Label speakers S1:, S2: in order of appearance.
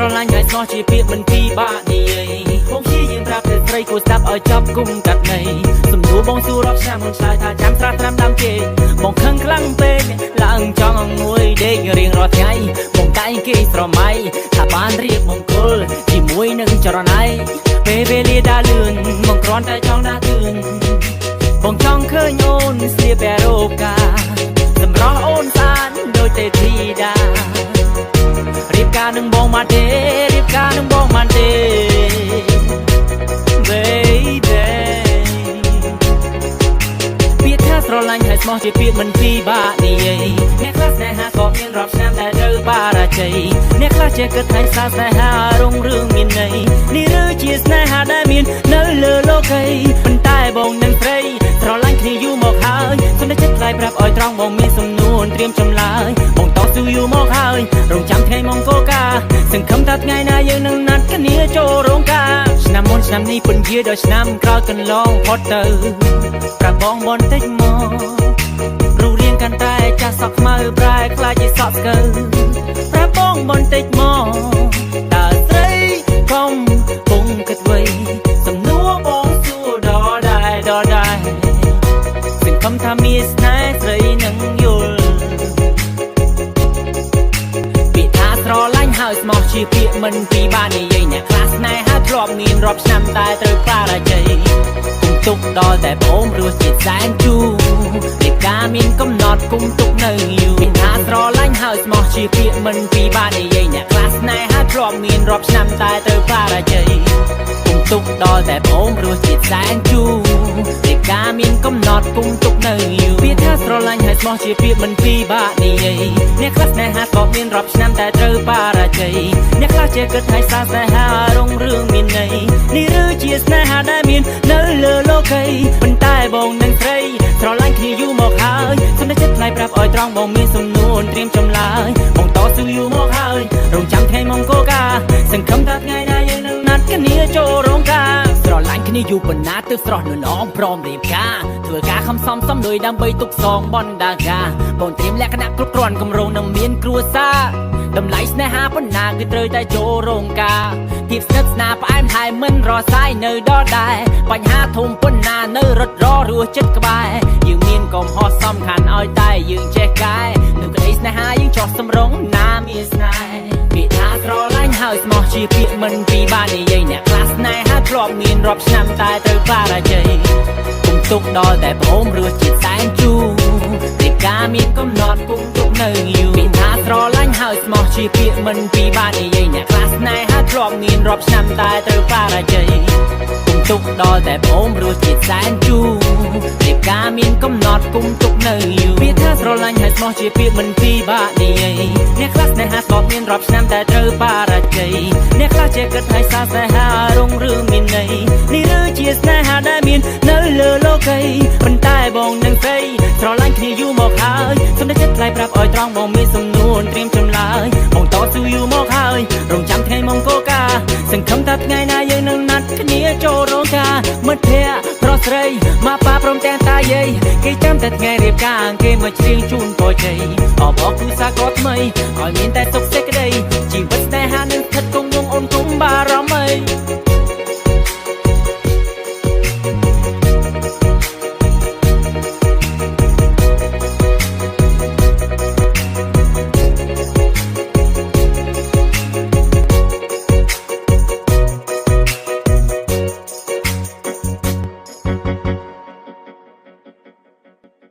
S1: ស្រឡាញ់ហើយស្មោះជាពាក្យមិនពីបាក់និយាយបងព្យាយាមប្រាប់តែស្រីគួរស្ដាប់ឲ្យចប់គុំកាត់ន័យសំណួរបងសួររាប់ឆ្នាំមុនឆ្លើយថាចាំស្រាត្រាំដើមគេបងខឹងខ្លាំងពេកឡើងចង់អង្គួយដេករៀងរាល់ថ្ងៃបងតែងគេស្រមៃថាបានរៀបមង្គលជាមួយនឹងចរណៃពេលវេលាដើរលឿនបងគ្រាន់តែចង់ដាស់តឿនបងចង់ឃើញអូនស្លៀកពាក់រ៉ូបកាសម្រស់អូនស្អាតដូចទេធីតា រៀបការនឹងបងមកទេរៀបការនឹងបងមកទេ baby ពាក្យថាស្រឡាញ់ហើយស្មោះជាពាក្យមិនពីបាក់និយាយអ្នកខ្លះស្នេហាក៏មានរាប់ឆ្នាំតែត្រូវបរាជ័យអ្នកខ្លះចេះគិតថាសាស្នេហារុងរឿងមានន័យនេះឬជាស្នេហាដែលមាននៅលើលោកីប៉ុន្តែបងនឹងស្រីស្រឡាញ់គ្នាយូរមកហើយសំដេចចិត្តថ្លៃប្រាប់ឲ្យត្រង់បងមានសំនួនត្រៀមចម្លើយបងតស៊ូយូរមកហើយរងចាំថ្ងៃមង្គលការសង្ឃឹមថាថ្ងៃណាយើងនឹងណាត់គ្នាចូលរោងការឆ្នាំមុនឆ្នាំនេះពន្យាដល់ឆ្នាំក្រោយកន្លងផុតទៅប្រាប់បងបន្តិចមករូបរាងកាន់តែចាស់សក់ខ្មៅប្រែខ្លាចជាសក់ស្កើប្រាប់បងបន្តិចមកតើស្រីកុំពុងគិតវៃសំណួរបងសួរដដែលដដែលសង្ឃឹមថាមានស្នេហ៍ស្រីនឹងយល់ ពាក្យថាស្រឡាញ់ហើយស្មោះជាពាក្យមិនពីបានិយាយអ្នកខ្លះស្នេហាធ្លាប់មានរាប់ឆ្នាំតែត្រូវបរាជ័យគុំទុកដល់តែបងរសជាតិសែនជូររៀបការមានកំណត់គុំទុកនៅយូរពាក្យថាស្រឡាញ់ហើយស្មោះជាពាក្យមិនពីបានិយាយអ្នកខ្លះស្នេហាធ្លាប់មានរាប់ឆ្នាំតែត្រូវបរាជ័យគុំទុកដល់តែបងរសជាតិសែនជូររៀបការមានកំណត់គុំទុកនៅយូរពាក្យថាស្រឡាញ់ហើយស្មោះជាពាក្យមិនពីបាក់និយាយអ្នកខ្លះស្នេហាក៏មានរាប់ឆ្នាំតែត្រូវបរាជ័យអ្នកខ្លះចេះគិតថាសាស្នេហារុងរឿងមានន័យនេះឬជាស្នេហាដែលមាននៅលើលោកីប៉ុន្តែបងនឹងស្រីស្រឡាញ់គ្នាយូរមកហើយសំដេចចិត្តថ្លៃប្រាប់ឲ្យត្រង់បងមានសំនួនត្រៀមចម្លើយបងតស៊ូយូរមកហើយរងចាំថ្ងៃមង្គលការសង្ឃឹមថាថ្ងៃណាយើងនឹងណាត់គ្នាចូលរោងការស្រឡាញ់គ្នាយូរប៉ុណ្ណាទើបស្រស់នួនអមព្រមរៀបការធ្វើការខំសំសំលុយដើម្បីទុកសងបណ្ដាការបងត្រៀមលក្ខណៈគ្រប់គ្រាន់កម្រងនឹងមានគ្រួសារតម្លៃស្នេហាប៉ុណ្ណាគឺត្រូវតែចូលរោងការភាពស្និទ្ធស្នាលផ្អែមហើយមិនរសាយនៅដដែលបញ្ហាធំប៉ុណ្ណានៅរត់ររស់ចិត្តក្បែរយើងមានកំហុសសំខាន់ឲ្យតែយើងចេះកែនៅក្តីស្នេហាយើងចោះសម្រងណាមានស្នេហ៍ពាក្យថាស្រឡាញ់ហើយស្មោះជាពាក្យមិនពីបានិយាយអ្នកខ្លះស្នេហាធ្លាប់មានរាប់ឆ្នាំតែត្រូវបរាជ័យគុំទុកដល់តែបងរសជាតិសែនជូររៀបការមានកំណត់គុំទុកនៅយូរពាក្យថាស្រឡាញ់ហើយស្មោះជាពាក្យមិនពីបានិយាយអ្នកខ្លះស្នេហាធ្លាប់មានរាប់ឆ្នាំតែត្រូវបរាជ័យគុំទុកដល់តែបងរសជាតិសែនជូររៀបការមានកំណត់គុំទុកនៅយូរពាក្យថាស្រឡាញ់ហើយស្មោះជាពាក្យមិនពីបានិយាយអ្នកខ្លះស្នេហាធ្លាប់មានរាប់ឆ្នាំតែត្រូវបរាជ័យអ្នកខ្លះចេះគិតថាសាស្នេហារុងរឿងមានន័យនេះឬជាស្នេហាដែលមាននៅលើលោកីប៉ុន្តែបងនឹងស្រីស្រឡាញ់គ្នាយូរមកហើយសំដេចចិត្តថ្លៃប្រាប់ឲ្យត្រង់បងមានសំនួនត្រៀមចម្លើយបងតស៊ូយូរមកហើយរងចាំថ្ងៃមង្គលការសង្ឃឹមថាថ្ងៃណាយើងនឹងណាត់គ្នាចូលរោងការមិត្តភក្តិប្រុសស្រីមកប៉ាព្រមទាំងតាយាយគេចាំតែថ្ងៃរៀបការគេមកច្រៀងជូនពរជ័យអបអរគូសាក៏ថ្មីឲ្យមានតែសុខសេចក្តី